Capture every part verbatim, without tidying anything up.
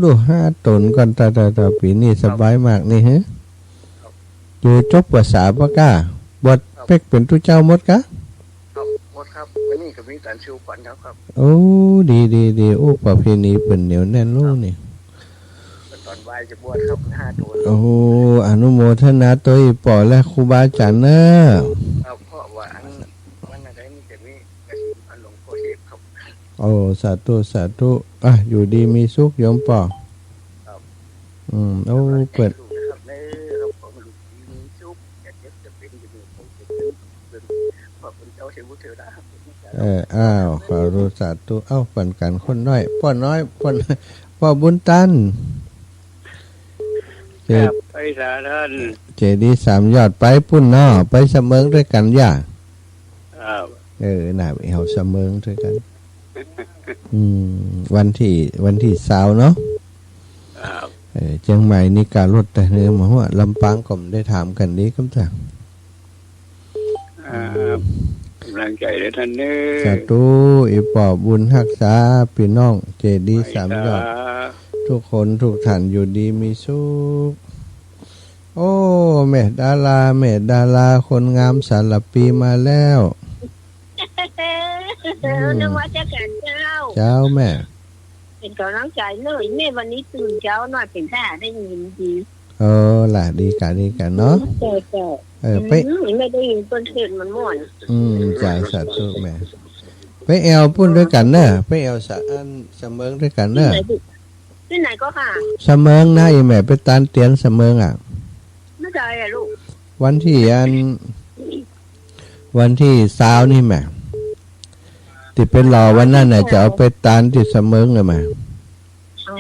ดูห้าต๋นก่อน ต๋า ต๋า ต๋า ปี๋นี้สบายมากนี่ ฮะ อยู่จบพรรษาปะก้า บวชเป๊กเป๋นตุ๊เจ้าหมดก้า ครับ หมดครับ วันนี้ก็มีก๋านสู่ขวัญแล้วครับ โอ้ ดี ดี ดี โอ้ ประเพณีเปิ้นเหนียวแน่นลูกนี่ ต๋อนบ่ายจะบวชครับ ห้าต๋น โอ้ อนุโมทนาตวยอีป๋อและครูบาอาจ๋ารย์เน่อ ครับ เพราะว่าอัน วันอะไรนี่จะมีกฐินอันหลวงพ่อเทพครับ โอ้ สาธุ สาธุ อ่ะ อยู่ดีมีสุขโยมป๋อ ครับ อืม โอ้ เปิด ครับ ในเราของลูกมีสุข อย่าเจ็บอย่าเป๋น อย่ามีความสุข เป็นพระคุณเจ้าเทวเทวดาครับ เออ อ้าว ขอรู้สาธุ เอ้า ปั๋นกั๋นคนน้อย ป้อน้อย ป้อ ป้อบุญตัน เจ ครับ ไปสาท่าน เจดีย์สามยอดไปปุ้นเนาะ ไปสะเมิงตวยกั๋นอย่า ครับ เออ น่ะ เฮาสะเมิงตวยกั๋น อืม วันตี้ วันตี้ซาวเนาะ ครับ เออ เจียงใหม่นี่ก้ารถแต่เนินมาหัว ลำปางก็บ่ได้ถามกั๋นดีกำจ้ะ ครับ ก๋ำลังใจ๋เด้อท่านเน้อ สาธุ อีป๋อบุญฮักษาปี้น้อง เจดีย์สามยอด ไปสา ทุกคนทุกท่านอยู่ดีมีสุข โอ้ แม่ดารา แม่ดาราคนงามสารภีมาแล้ว อืม นมัสก๋านเจ้า เจ้าแม่ เป๋นก๋ำลังใจ๋เน่อ แม่วันนี้ตื่นเจ๊าหน่อย เป๋นต้าได้ยินดี เออ ล่ะ ดีก้า ดีก้าเนาะ เจ้า เจ้า เออ ไป อืม แม่ได้ยินเปิ้นเทศน์มันม่วน อืม เจ้า สาธุแม่ ไปแอ่วปุ้นตวยกั๋นเน่อ ไปแอ่วสะ อันสะเมิงตวยกั๋นเน่อ ตี้ไหนลูก ตี้ไหนก็ค่ะ สะเมิงนะ อีแม่ ไปตานเตียนสะเมิงอ่ะ เมื่อใดอะลูก วันตี้อัน วันตี้ซาวนี่แม่ ตี้ไปรอวันนั้นน่ะ จะเอาไปตานตี้สะเมิงเลยแม่ อ๋อ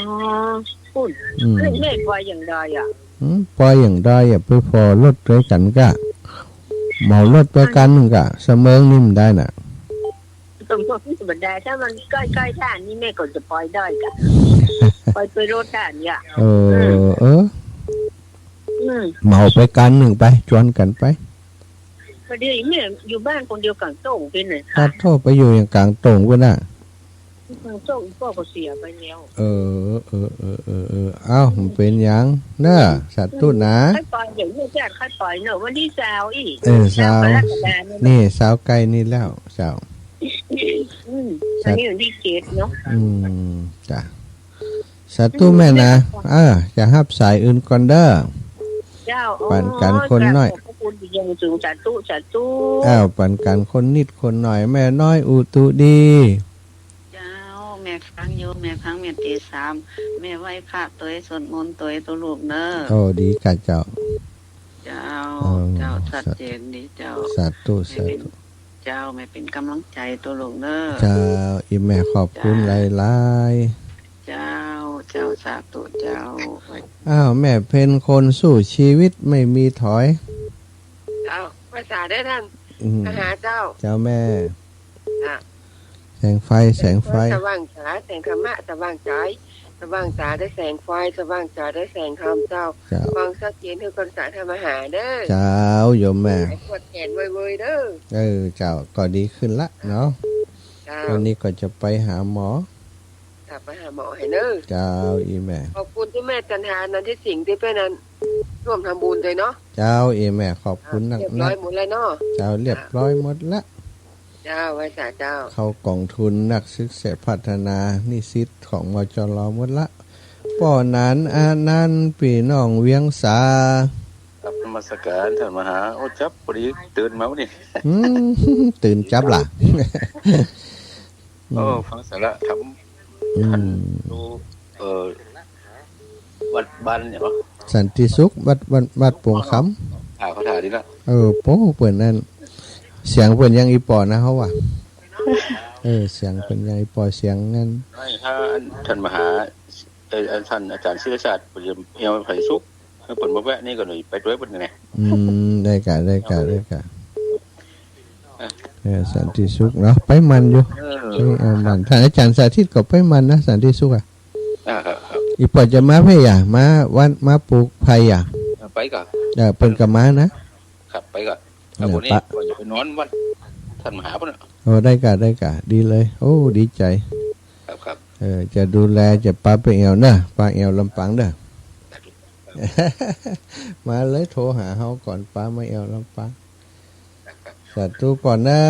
ปุ้น อืม เอ้ย แม่ไปอย่างใดอะ อืม ไปอย่างใดอะ ไปผ่อรถตวยกั๋นก้า เหมารถไปกั๋นนึ่งก้า สะเมิงนี่บ่ได้น่ะ สะเมิงนี่บ่ได้ ถ้ามันใก้ๆ ต้านนี่แม่ก็จะไปได้ก้า ไปตวยรถต้านเนี่ย เออ อืม เออ อืม เหมาไปกั๋นนึ่งไป จวนกั๋นไป พอดีแม่อยู่บ้านคนเดียวก๋างโต้งเป๋นไง ปาดโธ่ ไปอยู่อย่างก๋างโต้งปุ้นน่ะ ก๋างโต้ง ป้อก็เสียไปแล้ว เออ เออ เอ้า บ่เป๋นหยังเน่อ สาธุนะ ใค่อยไป เดี๋ยวแม่จะใค่อยไปเน่อ วันตี้ซาวอี้ เออ ซาว ซาวกรกฎาคมนี่ นี่ ซาวใก้นี่แล้ว เจ้า อืม สา อันนี้วันตี้เจ็ดเนาะ อืม จ้ะ สาธุแม่นะ เออ จะฮับสายอื่นก่อนเด้อ เจ้า ปั๋นกั๋นคนน้อย ขอบพระคุณอย่างสูง สาธุ สาธุ อ้าว ปั๋นกั๋นคนนิดคนหน่อย แม่น้อยอุตุดี เจ้า แม่ฟังอยู่ แม่ฟังแม่เจดีย์สาม แม่ไหว้พระตวย สวดมนต์ตวย ตุ๊ลูกเน่อ โอ้ ดีก้าเจ้า เจ้า โอ้ เจ้า สา ชัดเจนดีเจ้า สาธุ แม่เป๋น สาธุ เจ้า แม่เป๋นก๋ำลังใจ๋ตุ๊ลูกเน่อ เจ้า อีแม่ขอบคุณ เจ้า หลายๆ เจ้า เจ้า สาธุเจ้า อ้าว แม่เพ็ญคนสู้ชีวิตไม่มีถอย เจ้า ภาษาได้ท่าน อืม มาหาเจ้า เจ้าแม่ อ่ะ แสงไฟ แสงไฟ สว่างจ๋า แสงธรรมะ สว่างจ๋า สว่างจ๋าได้แสงไฟ สว่างจ๋าได้แสงธรรมเจ้า เจ้า ฟังชัดเจน คือคนสาธรรมหาเด้อ เจ้า โยมแม่ หายปวดแขนเว้ยๆ เด้อ เออ เจ้า ก็ดีขึ้นละเนาะ เจ้า วันนี้ก็จะไปหาหมอ กลับไปหาหมอให้เน่อ เจ้า อีแม่ ขอบคุณตี้แม่จันทา นันทิสิงห์ ตี้เปิ้นนั้นร่วมทำบุญตวยเนาะ เจ้า อีแม่ ขอบคุณนักๆ เรียบร้อยหมดแล้วเนาะ เจ้า เรียบร้อยหมดละ เจ้า ไหว้สาเจ้า เข้ากองทุนนักศึกษาพัฒนานิสิตของ มจร หมดละ ป้อหนาน อานันต์ ปี้น้องเวียงสา ครับ นมัสก๋านต้านมหา โอ้ จั๊บ พอดีตื่นมาวันนี้ อืม ตื่นจั๊บล่ะ โอ้ อืม ฟังสาระธรรม อืม ท่านอยู่ เอ่อ วัดบ้านเนี่ยเหรอ สันติสุข วัด วัด วัดโป่งคำ อ่า เขาถ่ายดีละ เออ โป้ เปิ้นนั่น เสียงเปิ้นยังอีป๋อนะเฮาว่า เออ เสียงเปิ้นยังอีป๋อ เสียงนั่น ไม่ ถ้าอันต้านมหา เอ่อ อันต้านอาจ๋ารย์ศิลชาติ เปิ้นจะเอาไปสุข เปิ้นบ่แวะนี่ก็เลยไปตวยเปิ้นไง อืม ได้ก้า ได้ก้า ได้ก้า เออ สันติสุขเนาะ ไปหมั่นอยู่ เออ เออ หมั่น ต้านอาจ๋ารย์สาธิตก็ไปหมั่นนะ สันติสุขอะ อ่า ครับ ครับ อีป๋อจะมาเพ่อหยัง มาวัด มาปูกไผ่หยัง ไปก่อน เออ เปิ้นก็มานะ ครับ ไปก่อน เออ ครับ วันนี้ ปะ ก็จะไปนอนวัดต้านมหาปุ้นน่ะ โอ้ ได้ก้า ได้ก้า ดีเลย โอ้ ดีใจ๋ ครับ ครับ เออ จะดูแล จะปาไปแอ่วเน่อ ปาแอ่วลำปางเน่อ มาเลย โทรหาเฮาก่อน ปามาแอ่วลำปาง สาธุป้อเน่อ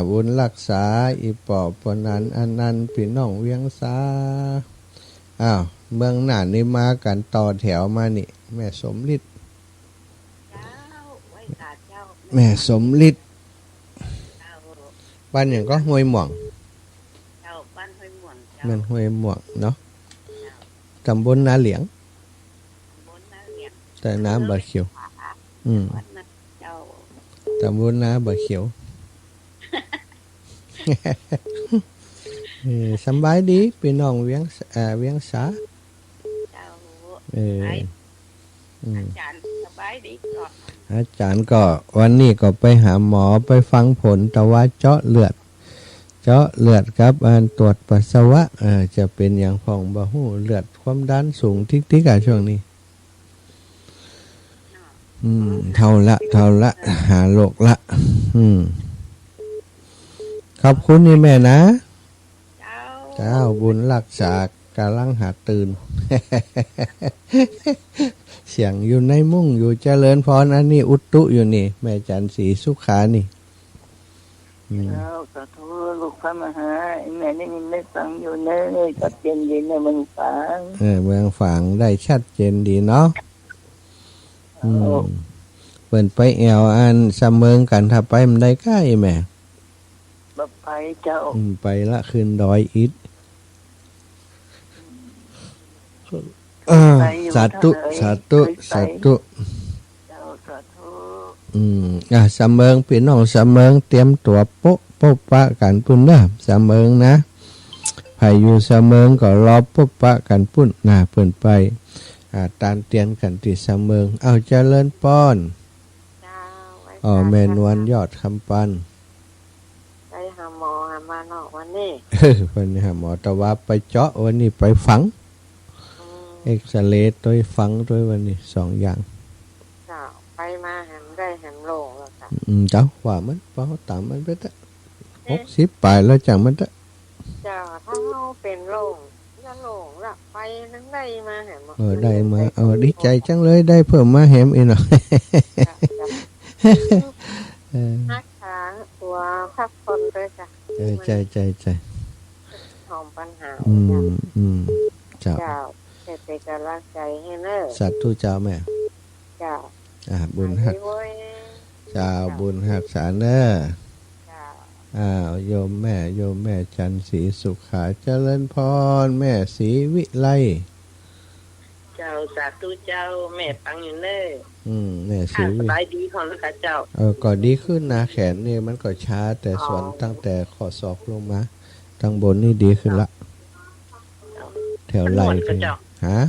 บุญฮักษา อี่ป้อปอนัน อันนัน ปี้น้องเวียงสา อ้าว เมืองน่านนี่มากั๋นต่อแถวมานี่ แม่สมฤทธิ์ เจ้า ไหว้สาเจ้า แม่สมฤทธิ์ เจ้า บ้านหยังก็ ห้วยม่วง เจ้า บ้านห้วยม่วง เจ้า แม่นห้วยม่วงเนาะ เจ้า ต๋ำบลนาเหลียง ต๋ำบลนาเหลียง แต่น้ำบ่าเขียว อืม วัดนา เจ้า ต๋ำบลนาบ่าเขียว เออ สำบายดี ปี้น้องเวียง เอ่อ เวียงสา เจ้า เออ ไอ้ อืม อาจ๋ารย์สบายดีก่อ อาจ๋ารย์ก็ วันนี้ก็ไปหาหมอ ไปฟังผล ตะวาเจาะเลือด เจาะเลือดกับอันตรวจปัสสาวะ เออ จะเป๋นหยังพ่องบ่ฮู้ เลือดความดันสูงติ๊กๆ อะ ช่วงนี้ อืม เฒ่าละ เฒ่าละ หาโรคละ อืม ขอบคุณนี่แม่นะ เจ้า เจ้า บุญฮักษา ก๋ำลังหาตื่น เสียงอยู่ในมุ้งอยู่ เจริญพร อันนี้อุตุอยู่นี่ แม่จันทร์ศรีสุขานี่ อืม เจ้า สาธุ ลูกพระมหา ไอ้แม่ได้ยินได้ฟังอยู่เน่อ ชัดเจนดีเน่อ เมืองฝาง เออ เมืองฝางได้ชัดเจนดีเนาะ อืม เจ้า เปิ้นไปแอ่วอันสะเมิงกั๋น ถ้าไปบ่ได้ก้า อี่แม่ บ่ไปเจ้า อืม ไปละ ขึ้นดอยอิด เออ ไปอยู่ สาธุ เจ้าเอ๋ย สาธุ ไปไป สาธุ เจ้า สาธุ อืม อ่ะ สะเมิง ปี้น้องสะเมิง เตรียมตั๋วโป๊ะ โป๊ะปะกั๋นปุ้นเน่อ สะเมิงนะ ใผอยู่สะเมิงก็รอโป๊ะปะกั๋นปุ้นนะ เปิ้นไป อ่า ตานเตียนกั๋นตี้สะเมิง เอ้า เจริญปอน เจ้า ไหว้ อ๋อ พระ แม่นวล เจ้า ยอดคำปัน ไปหาหมอหามาเนาะวันนี้ เออ วันนี้หาหมอ ตะวาไปเจาะ วันนี้ไปฝัง อืม เอ็กซเรย์ตวย ฝังตวย วันนี้สองอย่าง เจ้า ไปมาแหมได้แหมโล่งแล้วเจ้า อืม เจ้า ว่ามัน ปอต๋ามมันไปเต๊อะ เอ๊ะ หกสิบป๋ายแล้ว จ๋างมันเต๊อะ เจ้า ถ้าเฮาเป๋นโล่ง ละโล่งละ ไปนั่งได้มาแหม เออ ได้มา เออ ดีใจ๋จังเลย ได้เพิ่มมาแหมอีกหน่อย เจ้า เออ ฮักษาตั๋วพักผ่อนตวยเจ้า เออ ใจ้ ใจ้ ใจ้ หอมปัญหา อืม เจ้า อืม เจ้า เจ้า เป๋นก๋ำลังใจ๋หื้อเน่อ สาธุเจ้าแม่ เจ้า อ่า บุญฮัก หายไวๆ เจ้า เจ้า บุญฮักษาเน่อ เจ้า อ้าว โยมแม่ โยมแม่จันทร์ศรีสุขา เจริญพร แม่ศรีวิไล เจ้า สาธุเจ้า แม่ฟังอยู่เน่อ อืม แม่ศรีวิ ข้าสบายดีพ่องแล้วก่อเจ้า เออ ก็ดีขึ้นนะ แขนนี่มันก็ชา แต่ส่วน อ๋อ ตั้งแต่ข้อศอกลงมา ตังบนนี่ดีขึ้นละ เจ้า แถวไหล่ มันนวดก่อเจ้า ฮะ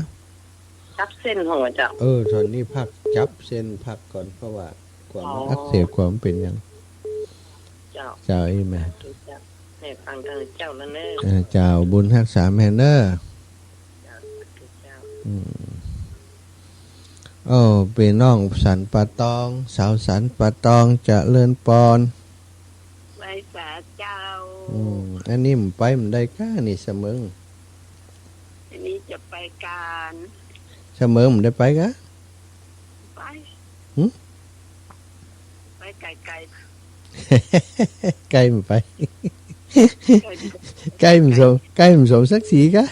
จับเส้นหัวเจ้า เออ ต๋อนนี้พักจับเส้นพักก่อน เพราะว่ากลัวมัน อ๋อ อักเสบ กลัวมันเป๋นหยัง เจ้า เจ้า อี่แม่ สาธุเจ้า แม่ฟังตางเจ้าแล้วเน่อ เออ เจ้า บุญฮักษาแม่เน่อ เจ้า สาธุเจ้า อืม โอ้ ปี้น้องสันป่าตอง สาวสันป่าตอง เจริญปอน ไหว้สาเจ้า อืม อันนี้บ่ไปบ่ได้ก้า นี่สะเมิง อันนี้จะไปก๋าน สะเมิงบ่ได้ไปก้า ไป หึ ไปไก๋ๆ ใก้บ่ไป ใก้บ่ ใก้บ่สม ใก้บ่สมศักดิ์ศรีก้า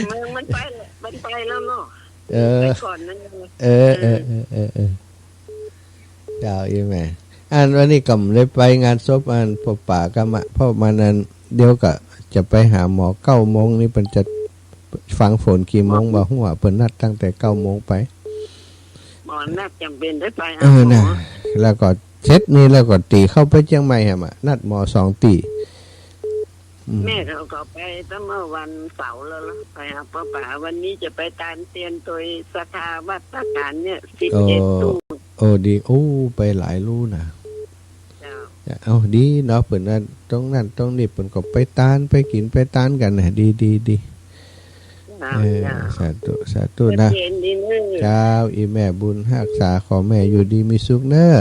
เมืองมันไปแล้ว มันไปแล้วเนาะ เออ ไปก่อนนั่นเอง เออ เออ เออ เออ เออ เจ้า อี่แม่ อันวันนี้ก็บ่ได้ไปงานศพอันป้อป๋าก้ามะ เพราะมันอันเดี๋ยวก็จะไปหาหมอเก้าโมงนี่ เปิ้นจะฟังผลกี่โมงบ่ฮู้ เปิ้นนัดตั้งแต่เก้าโมงไป หมอนัดจ๋ำเป๋นได้ไปหาหมอ เออ น่ะ แล้วก็เสร็จนี่แล้วก็ตี๋เข้าไปเจียงใหม่แหมอะ นัดหมอสองตี๋ อืม แม่เขาก็ไปตั้งเมื่อวันเสาร์แล้วล่ะ ไปหาป้อป๋า วันนี้จะไปตานเตียนตวยสถาบัตรทหารเนี่ย สิบเอ็ด โอ้ ตู้ โอ้ ดี โอ้ ไปหลายลู่นะ เจ้า เอา ดีเนาะ เปิ้นว่าตรงนั้นตรงนี้ เปิ้นก็ไปตาน ไปกิ๋นไปตานกั๋นนะ ดี ดี ดี เจ้า เออ เจ้า สาธุ สาธุนะ เจริญดีเน่อ เจ้า อี่แม่บุญฮักษา ขอแม่อยู่ดีมีสุขเน่อ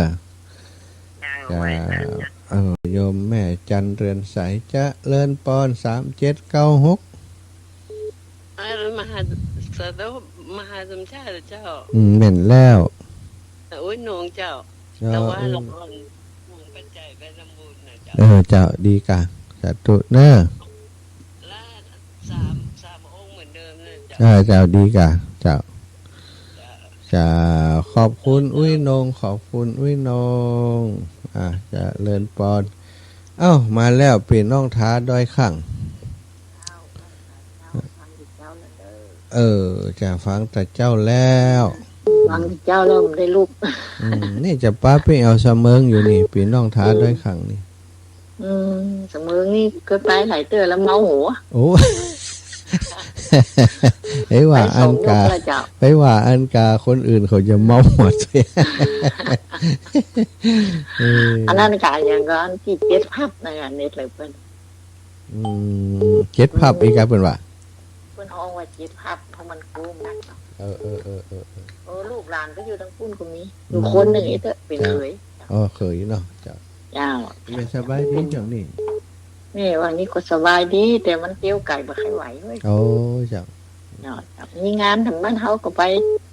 เจ้า เจ้า ไหว้สาเจ้า เออ โยมแม่จันเรือนใส เจริญปอน สามเจ็ดเก้าหก อ่า มหา สาธุ มหาสมชาติเจ้า อืม แม่นแล้ว แต่อุ๊ยนงเจ้า เออ แต่ว่า เออ หลวงพ่อหลวงปัจจัยไปทำบุญนะเจ้า เออ เจ้า ดีก่ะ สาธุเนอะ ละสาม สามองค์เหมือนเดิมนะเจ้า เออ เจ้า ดีก่ะ เจ้า เจ้า ขอบคุณอุ๊ยนง ขอบคุณอุ๊ยนง อ่ะ เจริญปอน เอ้า มาแล้ว ปี้น้องทาดอยข่าง เออ จะฟังแต่เจ้าแล้ว ฟังแต่เจ้าแล้วมันได้ลุก อืม นี่จะปาไปเอาสะเมิงอยู่นี่ ปี้น้องทาดอยข่างนี่ อืม สะเมิงนี่ก็ไปหลายเตื้อแล้วเมาหัว โอ้ ไปว่าอันกา ไปสองยกแล้วเจ้า ไปว่าอันกาคนอื่นเขาจะเมาหัว เออ อันนั้นกาอย่างก็อันตี้เจ็ดพับนะ เน็ตเลยเปิ้น อืม เจ็ดพับอีกครับเปิ้นว่า เปิ้นฮ้องว่าเจ็ดพับ เพราะมันกู้มนักเนาะ เออ เออ เออ เออ เออ เออ ลูกหลานก็อยู่ตางปุ้นก็มี อยู่คนหนึ่ง อืม ไอ้เต๊อะ เป๋นเขย เจ้า อ๋อ เขยเนาะ เจ้า เจ้า แม่สบายดีเจ้านี่ แม่ว่านี่ก็สบายดี แต่มันเตียวไก๋บ่ใค่ไหวเว้ย โอ้ เจ้า เนาะ เจ้า มีงานต๋ามบ้านเฮาก็ไป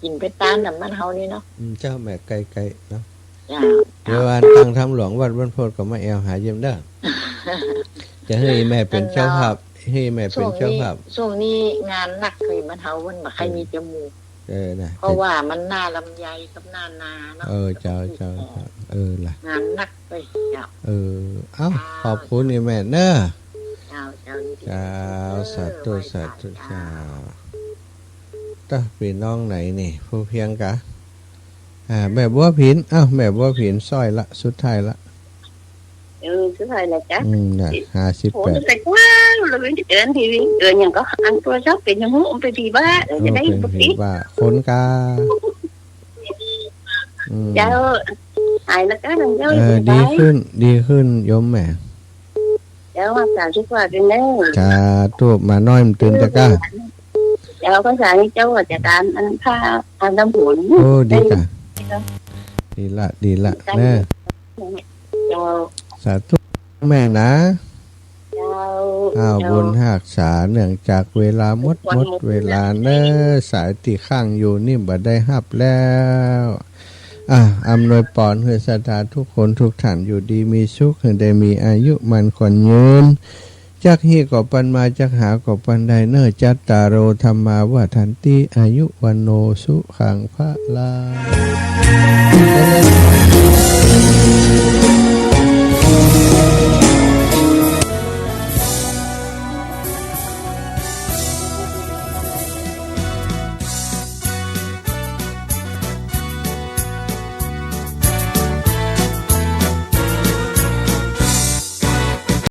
กิ๋นไปตานต๋ามบ้านเฮานี่เนาะ อืม เจ้า แม่ไก๋ๆ เนาะ เจ้า เดี๋ยวอันตั้งธรรมหลวงวัดบ้านโพธิ์ก็มาแอ่วหาเยี่ยมเด้อ จะหื้อแม่เป๋นเจ้าภาพ หื้อแม่เป๋นเจ้าภาพ ช่วงนี้ ช่วงนี้งานหนักเลย บ้านเฮามันบ่ใค่มีจะหมู่ เออ นะ เพราะว่ามันหน้าลำไยกับหน้านาเนาะ เออ เจ้า เจ้า เจ้า เออ ล่ะ งานหนักเลย เจ้า เออ เอ้า เจ้า ขอบคุณอีแม่เนอะ เจ้า เจ้า ยินดี เจ้า เออ สาธุ ไหว้ สาธุ เจ้า เจ้า ตะ ปี้น้องไหนนี่ ผู้เพียงกะ อ่า แม่บัวผิน เอ้า แม่บัวผิน ซ้อยละ สุดท้ายละ เออ สุดท้ายละจ๊ะ อืม น่ะ ห้าสิบแปด โอ้ แต่กว้างเลย เอิ้นทีวี เอิ้นอย่างก็อันตัวเจ้าเป๋นอย่างงู้ เป๋นผีบ้า เออ จะได้ เออ เป๋นผีบ้า คนกา อืม เจ้า หายแล้วกา เจ้า เออ สบาย ดีขึ้น ดีขึ้น โยมแม่ เจ้า รักษาสุขภาพด้วยเนอะ สาธุ มาน้อยมันตื่นแต่กา เจ้า ภาษานี้เจ้าว่าจะตามอันพระอันน้ำฝน โอ้ ดีกา เออ ดีละ ดีละ เจ้า เนอะ เจ้า สาธุ แม่นะ เจ้า อ้าว เจ้า บุญฮักษา เนื่องจากเวลาหมด หมดเวลาเนอะ สายตี้ค้างอยู่นี่บ่ได้ฮับแล้ว อ่ะ อำนวยปอนหื้อศรัทธาทุกคนทุกท่านอยู่ดีมีสุข หื้อได้มีอายุมั่นขวัญยืน จักฮี้ก็ปันมา จักหาก็ปันได้เนอะ จัตตาโร ธัมมา วัฑฒันติ อายุ วัณโณ สุขัง พลัง